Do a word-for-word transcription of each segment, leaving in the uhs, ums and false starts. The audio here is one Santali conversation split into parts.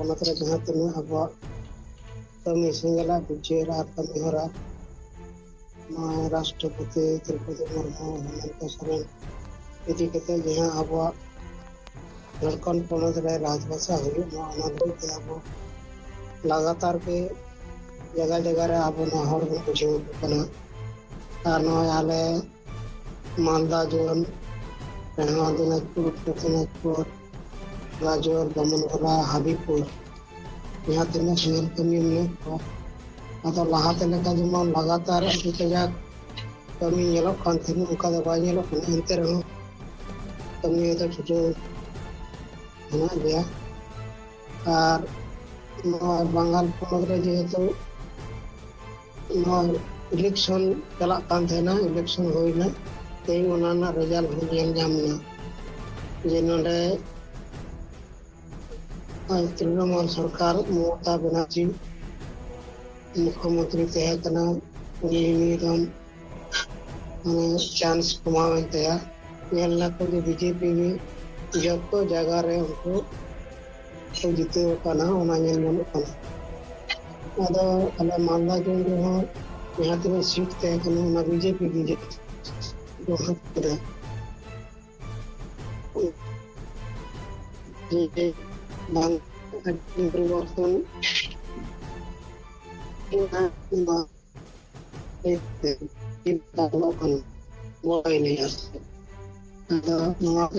ᱯᱚᱱᱚᱛ ᱨᱮ ᱡᱟᱦᱟᱸ ᱛᱤᱱᱟᱹᱜ ᱟᱵᱚᱣᱟᱜ ᱠᱟᱹᱢᱤ ᱥᱮᱸᱜᱮᱞᱟᱜ ᱵᱤᱪᱟᱹᱨ ᱟᱨ ᱠᱟᱹᱢᱤ ᱦᱚᱨᱟ, ᱱᱚᱣᱟ ᱨᱟᱥᱴᱨᱚᱯᱚᱛᱤ ᱫᱨᱚᱣᱯᱚᱫᱤ ᱢᱩᱨᱢᱩ, ᱦᱮᱢᱚᱱᱛᱚ ᱥᱚᱨᱮᱱ ᱤᱫᱤ ᱠᱟᱛᱮ ᱡᱟᱦᱟᱸ ᱟᱵᱚᱣᱟᱜ ᱡᱷᱟᱲᱠᱷᱚᱸᱰ ᱯᱚᱱᱚᱛ ᱨᱮ ᱨᱟᱡᱽᱵᱷᱟᱥᱟ ᱦᱩᱭᱩᱜ ᱢᱟ, ᱚᱱᱟ ᱞᱟᱹᱜᱤᱫ ᱛᱮ ᱟᱵᱚ ᱞᱟᱜᱟᱛᱟᱨ ᱜᱮ ᱡᱟᱭᱜᱟ ᱡᱟᱭᱜᱟ ᱨᱮ ᱟᱵᱚ ᱱᱮᱦᱚᱨ ᱵᱚᱱ ᱵᱩᱡᱷᱟᱹᱣ ᱟᱠᱚ ᱠᱟᱱᱟ᱾ ᱟᱨ ᱱᱚᱜᱼᱚᱭ ᱟᱞᱮ ᱢᱟᱞᱫᱟ ᱡᱳᱱ ᱨᱮᱦᱚᱸ ᱫᱤᱱᱟᱡᱽᱯᱩᱨ, ᱫᱤᱱᱟᱡᱽᱯᱩᱨ, ᱜᱟᱡᱚᱞ, ᱫᱟᱢᱚᱱᱜᱚᱞᱟ, ᱦᱟᱵᱤᱵᱯᱩᱨ, ᱡᱟᱦᱟᱸ ᱛᱤᱱᱟᱹᱜ ᱥᱮᱸᱜᱮᱞ ᱠᱟᱹᱢᱤ ᱢᱮᱱᱟᱜ ᱠᱚᱣᱟ, ᱟᱫᱚ ᱞᱟᱦᱟᱛᱮ ᱞᱮᱠᱟ ᱡᱮᱢᱚᱱ ᱞᱟᱜᱟᱛᱟᱨ ᱟᱹᱰᱤ ᱠᱟᱡᱟᱠ ᱠᱟᱹᱢᱤ ᱧᱮᱞᱚᱜ ᱠᱟᱱ ᱛᱟᱦᱮᱸᱱᱟ, ᱚᱱᱠᱟ ᱫᱚ ᱵᱟᱭ ᱧᱮᱞᱚᱜ ᱠᱟᱱᱟ᱾ ᱮᱱᱛᱮ ᱨᱮᱦᱚᱸ ᱠᱟᱹᱢᱤ ᱫᱚ ᱪᱷᱩᱴᱟᱹᱣ ᱦᱮᱱᱟᱜ ᱜᱮᱭᱟ᱾ ᱟᱨ ᱱᱚᱣᱟ ᱵᱟᱝᱜᱟᱞ ᱯᱚᱱᱚᱛ ᱨᱮ ᱡᱮᱦᱮᱛᱩ ᱱᱚᱣᱟ ᱤᱞᱮᱠᱥᱚᱱ ᱪᱟᱞᱟᱜ ᱠᱟᱱ ᱛᱟᱦᱮᱱᱟ, ᱤᱞᱮᱠᱥᱚᱱ ᱦᱩᱭᱱᱟ, ᱛᱮᱦᱮᱧ ᱚᱱᱟ ᱨᱮᱱᱟᱜ ᱨᱮᱡᱟᱞᱴ ᱦᱚᱸ ᱧᱮᱞ ᱧᱟᱢ ᱮᱱᱟ ᱡᱮ ᱱᱚᱰᱮ ᱛᱨᱤᱱᱚᱢᱩᱞ ᱥᱚᱨᱠᱟᱨ ᱢᱚᱢᱚᱛᱟ ᱵᱮᱱᱟᱨᱡᱤ ᱢᱩᱠᱷᱭᱚᱢᱚᱱᱛᱨᱤ ᱛᱟᱦᱮᱸ ᱠᱟᱱᱟ, ᱩᱱᱤ ᱱᱤᱭᱟᱹ ᱫᱚᱢ ᱢᱟᱱᱮ ᱪᱟᱱᱥ ᱠᱚᱢᱟᱣᱮᱱ ᱛᱟᱭᱟ᱾ ᱧᱮᱞ ᱱᱟᱠᱚ ᱡᱮ ᱵᱤᱡᱮᱯᱤ ᱜᱮ ᱡᱚᱛᱚ ᱡᱟᱭᱜᱟ ᱨᱮ ᱩᱱᱠᱩ ᱠᱚ ᱡᱤᱛᱟᱹᱣ ᱟᱠᱟᱱᱟ, ᱚᱱᱟ ᱧᱮᱞ ᱧᱟᱢᱚᱜ ᱠᱟᱱᱟ᱾ ᱟᱫᱚ ᱟᱞᱮ ᱢᱟᱞᱫᱟ ᱡᱳᱱ ᱨᱮᱦᱚᱸ ᱡᱟᱦᱟᱸ ᱛᱤᱱᱟᱹᱜ ᱥᱤᱴ ᱛᱟᱦᱮᱸ ᱠᱟᱱᱟ, ᱚᱱᱟ ᱵᱤᱡᱮᱯᱤ ᱜᱮ ᱡᱤᱛᱟᱹᱣ ᱠᱮᱫᱟ᱾ ᱡᱮ ᱵᱟᱝ ᱯᱚᱨᱤᱵᱚᱨᱛᱚᱱ ᱚᱱᱟ ᱚᱞᱚᱜ ᱠᱟᱱᱟ, ᱵᱚᱲᱚᱭᱮᱱᱟᱭ ᱟᱨ ᱪᱮᱫ᱾ ᱟᱫᱚ ᱱᱚᱣᱟ ᱠᱚ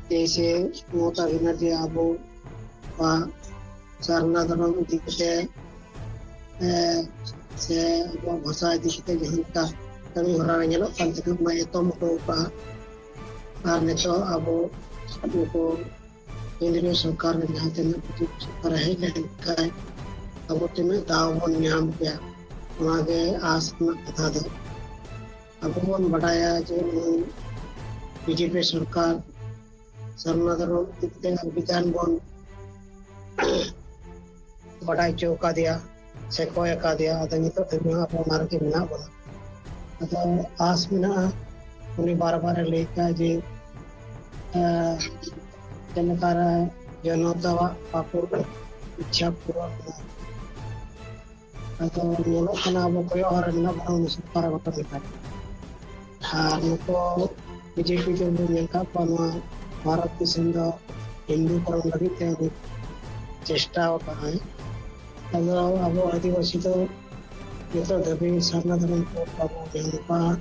ᱡᱮᱭᱥᱮ ᱢᱚᱢᱚᱛᱟ ᱵᱮᱱᱟᱨᱡᱤ ᱟᱵᱚᱣᱟᱜ ᱥᱟᱨᱱᱟ ᱫᱷᱚᱨᱚᱢ ᱤᱫᱤ ᱠᱟᱛᱮ, ᱮ, ᱥᱮ ᱟᱵᱚᱣᱟᱜ ᱵᱷᱟᱥᱟ ᱤᱫᱤ ᱠᱟᱛᱮ ᱡᱟᱦᱟᱸ ᱞᱮᱠᱟ ᱠᱟᱹᱢᱤ ᱦᱚᱨᱟ ᱧᱮᱞᱚᱜ ᱠᱟᱱ ᱛᱟᱦᱮᱸ, ᱚᱱᱟ ᱮᱛᱚᱢ ᱦᱚᱴᱚ ᱠᱟᱜᱼᱟ᱾ ᱟᱨ ᱱᱤᱛᱚᱜ ᱟᱵᱚ ᱱᱩᱠᱩ ᱠᱮᱱᱫᱨᱤᱭᱚ ᱥᱚᱨᱠᱟᱨ ᱨᱮ ᱡᱟᱦᱟᱸ ᱛᱤᱱᱟᱹᱜ ᱵᱤᱡᱮᱯᱤ ᱥᱚᱨᱠᱟᱨ ᱮ ᱦᱮᱡ ᱞᱮᱱᱠᱷᱟᱱ ᱟᱵᱚ ᱛᱤᱱᱟᱹᱜ ᱫᱟᱣ ᱵᱚᱱ ᱧᱟᱢ ᱠᱮᱭᱟ, ᱚᱱᱟᱜᱮ ᱟᱥ ᱨᱮᱱᱟᱜ ᱠᱟᱛᱷᱟ ᱫᱚ᱾ ᱟᱵᱚ ᱵᱚᱱ ᱵᱟᱰᱟᱭᱟ ᱡᱮ ᱱᱩᱭ ᱵᱤᱡᱮᱯᱤ ᱥᱚᱨᱠᱟᱨ ᱥᱟᱨᱱᱟ ᱫᱷᱚᱨᱚᱢ ᱤᱫᱤ ᱠᱟᱛᱮ ᱟᱹᱰᱤ ᱜᱟᱱ ᱵᱚᱱ ᱵᱟᱰᱟᱭ ᱦᱚᱪᱚ ᱟᱠᱟᱫᱮᱭᱟ ᱥᱮ ᱠᱚᱭ ᱟᱠᱟᱫᱮᱭᱟ᱾ ᱟᱫᱚ ᱱᱤᱛᱚᱜ ᱫᱷᱟᱹᱵᱤᱡ ᱦᱚᱸ ᱟᱵᱚ ᱚᱱᱟ ᱨᱮᱜᱮ ᱢᱮᱱᱟᱜ ᱵᱚᱱᱟ᱾ ᱟᱫᱚ ᱟᱥ ᱢᱮᱱᱟᱜᱼᱟ, ᱩᱱᱤ ᱵᱟᱨ ᱵᱟᱨᱮ ᱞᱟᱹᱭ ᱠᱟᱜᱼᱟ ᱡᱮ, ᱮᱸ, ᱪᱮᱫ ᱞᱮᱠᱟᱨᱮ ᱡᱚᱱᱚᱛᱟᱣᱟᱜ ᱯᱟᱹᱯᱩᱨ ᱤᱪᱪᱷᱟ ᱯᱩᱨᱟᱹᱜ ᱢᱟ᱾ ᱟᱫᱚ ᱧᱮᱞᱚᱜ ᱠᱟᱱᱟ, ᱟᱵᱚ ᱠᱚᱭᱚᱜ ᱦᱚᱨ ᱨᱮ ᱢᱮᱱᱟᱜ ᱵᱚᱱᱟ ᱩᱱᱤ ᱥᱚᱨᱠᱟᱨ ᱜᱚᱴᱟ ᱞᱮᱠᱟ᱾ ᱟᱨ ᱱᱤᱛᱚᱜ ᱵᱤᱡᱮᱯᱤ ᱫᱚ ᱵᱚᱱ ᱧᱮᱞ ᱠᱟᱜ ᱠᱚᱣᱟ, ᱱᱚᱣᱟ ᱵᱷᱟᱨᱚᱛ ᱫᱤᱥᱚᱢ ᱫᱚ ᱦᱤᱱᱫᱩ ᱠᱚᱨᱚᱱ ᱞᱟᱹᱜᱤᱫ ᱛᱮ ᱟᱹᱰᱤ ᱪᱮᱥᱴᱟ ᱟᱠᱟᱫᱟᱭ᱾ ᱟᱫᱚ ᱟᱵᱚ ᱟᱹᱫᱤᱵᱟᱹᱥᱤ ᱫᱚ ᱱᱤᱛᱚᱜ ᱫᱷᱟᱹᱵᱤᱡ ᱥᱟᱨᱱᱟ ᱫᱷᱚᱨᱚᱢ ᱠᱚ ᱵᱟᱵᱚ ᱧᱟᱢ ᱟᱠᱟᱫ᱾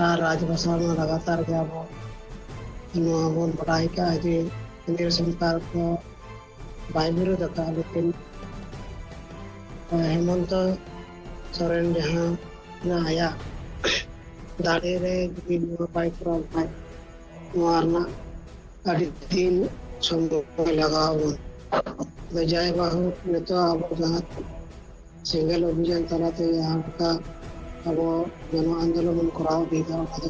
ᱟᱨ ᱨᱟᱡᱽ ᱵᱷᱟᱥᱟ ᱢᱟ ᱞᱟᱜᱟᱛᱟᱨ ᱜᱮ ᱟᱵᱚ ᱱᱚᱣᱟ ᱵᱚᱱ ᱵᱟᱰᱟᱭ ᱠᱟᱜᱼᱟ ᱡᱮ ᱠᱮᱱᱫᱨᱚ ᱥᱚᱨᱠᱟᱨ ᱫᱚ ᱵᱟᱭ ᱵᱤᱨᱳᱫ ᱟᱠᱟᱫᱼᱟ, ᱞᱮᱠᱤᱱ ᱦᱮᱢᱚᱱᱛᱚ ᱥᱚᱨᱮᱱ ᱡᱟᱦᱟᱸ ᱟᱭᱟᱜ ᱫᱟᱲᱮ ᱨᱮ ᱡᱩᱫᱤ ᱱᱚᱣᱟ ᱵᱟᱭ ᱠᱚᱨᱟᱣ ᱠᱷᱟᱱ, ᱱᱚᱣᱟ ᱨᱮᱱᱟᱜ ᱟᱹᱰᱤ ᱫᱤᱱ ᱥᱚᱢᱚᱭ ᱞᱟᱜᱟᱣ ᱵᱚᱱ᱾ ᱟᱫᱚ ᱡᱟᱭ ᱵᱟ ᱦᱳᱠ, ᱱᱤᱛᱚᱜ ᱟᱵᱚ ᱡᱟᱦᱟᱸ ᱥᱮᱸᱜᱮᱞ ᱚᱵᱷᱤᱡᱟᱱ ᱛᱟᱞᱟᱛᱮ ᱡᱟᱦᱟᱸ ᱞᱮᱠᱟ ᱟᱵᱚ ᱡᱚᱱᱚ ᱟᱱᱫᱳᱞᱚᱱ ᱵᱚᱱ ᱠᱚᱨᱟᱣ ᱤᱫᱤᱭᱮᱫᱟ, ᱚᱱᱟ ᱫᱚ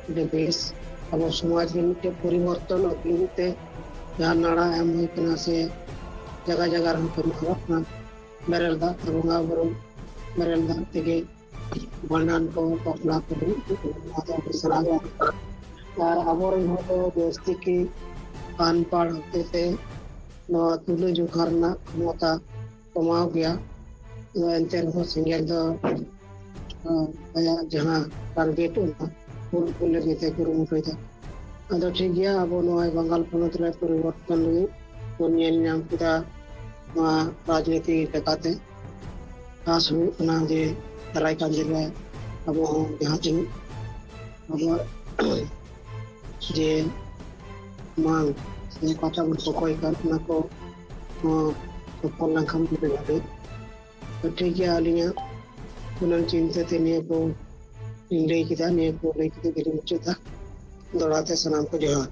ᱟᱹᱰᱤ ᱵᱮᱥ᱾ ᱟᱵᱚ ᱥᱚᱢᱟᱡᱽ ᱨᱮ ᱢᱤᱫᱴᱮᱱ ᱯᱚᱨᱤᱵᱚᱨᱛᱚᱱ ᱟᱹᱜᱩ ᱞᱟᱹᱜᱤᱫ ᱛᱮ ᱡᱟᱦᱟᱸ ᱱᱟᱲᱟ ᱮᱢ ᱦᱩᱭ ᱠᱟᱱᱟ ᱥᱮ ᱡᱟᱭᱜᱟ ᱡᱟᱭᱜᱟ ᱨᱮᱦᱚᱸ ᱠᱟᱹᱢᱤ ᱦᱚᱨᱟᱜ ᱠᱟᱱᱟ, ᱵᱮᱨᱮᱞ ᱫᱟᱜ ᱛᱮ ᱵᱚᱸᱜᱟ ᱵᱩᱨᱩ, ᱵᱮᱨᱮᱞ ᱫᱟᱜ ᱛᱮᱜᱮ ᱵᱷᱟᱸᱰᱟᱱ ᱠᱚ, ᱵᱟᱯᱞᱟ ᱠᱚ ᱦᱩᱭᱩᱜ ᱠᱟᱱᱟ᱾ ᱱᱚᱣᱟ ᱫᱚ ᱟᱹᱰᱤ ᱥᱟᱨᱦᱟᱣ᱾ ᱟᱨ ᱟᱵᱚᱨᱮᱱ ᱦᱚᱲ ᱫᱚ ᱡᱟᱹᱥᱛᱤ ᱜᱮ ᱟᱱᱯᱟᱲ ᱦᱚᱛᱮ ᱛᱮ ᱱᱚᱣᱟ ᱛᱩᱞᱟᱹ ᱡᱚᱠᱷᱟ ᱨᱮᱱᱟᱜ ᱠᱷᱚᱢᱚᱛᱟ ᱠᱚᱢᱟᱣ ᱜᱮᱭᱟ᱾ ᱟᱫᱚ ᱮᱱᱛᱮ ᱨᱮᱦᱚᱸ ᱥᱮᱸᱜᱮᱞ ᱫᱚ, ᱟᱸ, ᱟᱭᱟᱜ ᱡᱟᱦᱟᱸ ᱴᱟᱨᱜᱮᱴ, ᱚᱱᱟ ᱯᱷᱩᱞᱯᱷᱤᱞ ᱞᱟᱹᱜᱤᱫ ᱛᱮ ᱠᱩᱨᱩᱢᱩᱴᱩᱭᱮᱫᱟ᱾ ᱟᱫᱚ ᱴᱷᱤᱠ ᱜᱮᱭᱟ, ᱟᱵᱚ ᱱᱚᱣᱟ ᱵᱟᱝᱜᱟᱞ ᱯᱚᱱᱚᱛ ᱨᱮ ᱯᱚᱨᱤᱵᱚᱨᱛᱚᱱ ᱞᱟᱹᱜᱤᱫ ᱵᱚᱱ ᱧᱮᱞ ᱧᱟᱢ ᱠᱮᱫᱟ ᱱᱚᱣᱟ ᱨᱟᱡᱽᱱᱤᱛᱤ ᱞᱮᱠᱟᱛᱮ᱾ ᱟᱥ ᱦᱩᱭᱩᱜ ᱠᱟᱱᱟ ᱡᱮ ᱫᱟᱨᱟᱭ ᱠᱟᱱ ᱫᱤᱱ ᱨᱮ ᱟᱵᱚ ᱦᱚᱸ ᱡᱟᱦᱟᱸ ᱛᱤᱱᱟᱹᱜ ᱟᱵᱚᱣᱟᱜ ᱡᱮ ᱢᱟᱝ ᱥᱮ ᱚᱠᱟᱴᱟᱜ ᱵᱚᱱ ᱠᱚᱠᱚᱭ ᱠᱟᱱ, ᱚᱱᱟ ᱠᱚ ᱦᱚᱸ ᱥᱚᱯᱷᱚᱞ ᱞᱮᱱᱠᱷᱟᱱ ᱟᱹᱰᱤ ᱵᱷᱟᱜᱮ᱾ ᱛᱚ ᱴᱷᱤᱠ ᱜᱮᱭᱟ, ᱟᱹᱞᱤᱧᱟᱜ ᱜᱩᱱᱟᱹᱱ ᱪᱤᱱᱛᱟᱹ ᱛᱮ ᱱᱤᱭᱟᱹ ᱠᱚ ᱞᱤᱧ ᱞᱟᱹᱭ ᱠᱮᱫᱟ, ᱱᱤᱭᱟᱹ ᱠᱚ ᱞᱟᱹᱭ ᱠᱟᱛᱮ ᱜᱮᱞᱤᱧ ᱢᱩᱪᱟᱹᱫᱟ᱾ ᱫᱚᱦᱲᱟ ᱛᱮ ᱥᱟᱱᱟᱢ ᱠᱚ ᱡᱚᱦᱟᱨ᱾